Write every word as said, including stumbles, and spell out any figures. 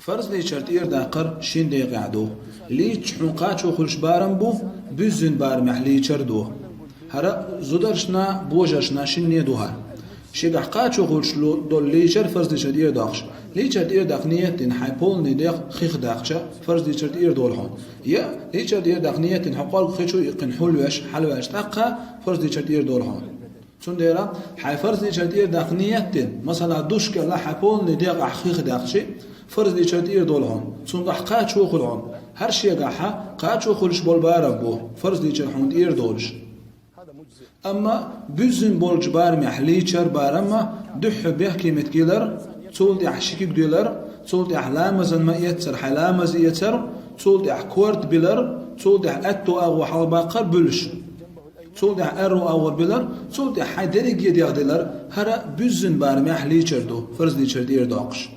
Фарзлийчар тӀера даккхар шин декъехь ду. Лийча хьуна кхачо хуьлуш барам бу, буьззина барамехь лийчар ду. ХӀара зударшна, божаршна шинне ду хӀара. Шегахь кхачо хуьлуш лу-, долу лийчар фарзлийчар тӀера доккхуш. Лийчар тӀера даккха ниет дина хьайн полный декъа хих даьккхича, фарзлийчар тӀера долу хьуна. Я лийчар тӀера даккха ниет дина хьо кӀорга хи чу иккхина хьулвеш, хьалваьлча тӀаккха фарзлийчар тӀера долу хьуна. Цундела хьайн фарзлийчар тӀера даккха ниет дина, масала, душ кӀелла хьайн полный декъахь хих даьккхича, фарзлийчар тӀера долу хьуна, цунгахь кхачо хуьлу хьуна. ХӀара шегахь кхачо хуьлуш болу барам бу, фарзлийчар хьуна тӀера долуш. Амма буьззина болчу барамехь лийчар барамма дуьххьа бехке меттиг йилар, цул тӀаьхьа ши куьг дилар, цул тӀаьхьа ламазан ма эццара хьайн ламаз эцар, цул тӀаьхьа корта билар, цул тӀаьхьа аьтту агӀо хьалабаккхар буьлуш. Цул тӀаьхьа аьрру агӀор билар, цул тӀаьхьа хьайн дерриге дегӀ дилар, хӀара буьззина барамехь лийчар ду, фарзлийчар тӀера доккхуш.